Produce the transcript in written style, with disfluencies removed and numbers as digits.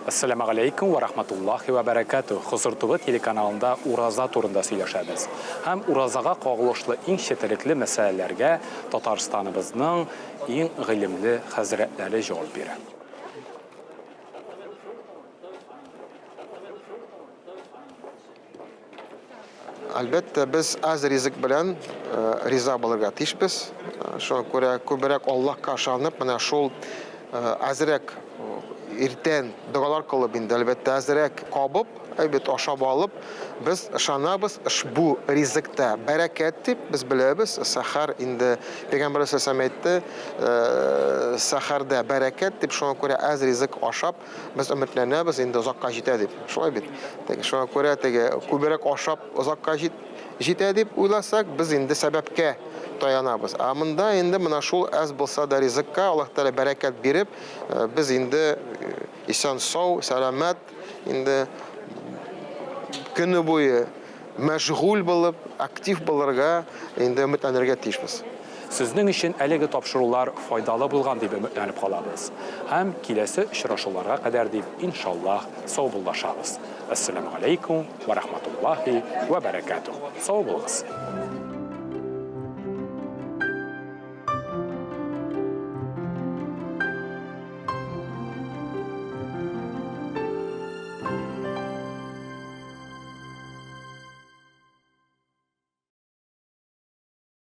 Әссәламегаләйкүм вә рахматуллахи вә бәрәкәтүһ! Хозур ТВ телеканалында ураза турында сөйләшәбез. Һәм уразага кагылышлы иң четерекле мәсьәләләргә Татарстаныбызның иң гыйлемле хәзрәтләре җавап бирә. Әлбәттә, без аз ризык белән риза булырга тиешбез. Шуңа күрә күбрәк Аллаһка ышанып, менә шул әзрәк иртән догалар кылып инде, әлбәттә, әзрәк кабып, әйбәт ашап алып, без ышанабыз, ошбу ризыкта бәрәкәт дип без беләбез. Сәхәр инде Пәйгамбәр саллаллаһу әйтте, сәхәрдә бәрәкәт дип, шуңа күрә әз ризык ашап, Без өметләнәбез, инде озакка җитә дип. Шулай бит. Теге шуңа күрә теге күбрәк ашап озакка җит, җитә дип уйласак, без инде сәбәпкә таянабыз. Ә монда инде менә шул әз булса да ризыкка Аллаһ Тәгалә бәрәкәт биреп, э, без инде э, исән-сау, сәламәт инде көне буе мәшгуль булып, актив булырга инде өметләнергә тиешбез. Сезнең өчен әлеге тапшырулар файдалы булган дип өметләнеп калабыз. Һәм киләсе очрашуларга кадәр дип, иншаллаһ, саубуллашабыз. Әссәламү галәйкүм вә рахматуллаһи вә бәрәкәтүһ. Сау булыгыз!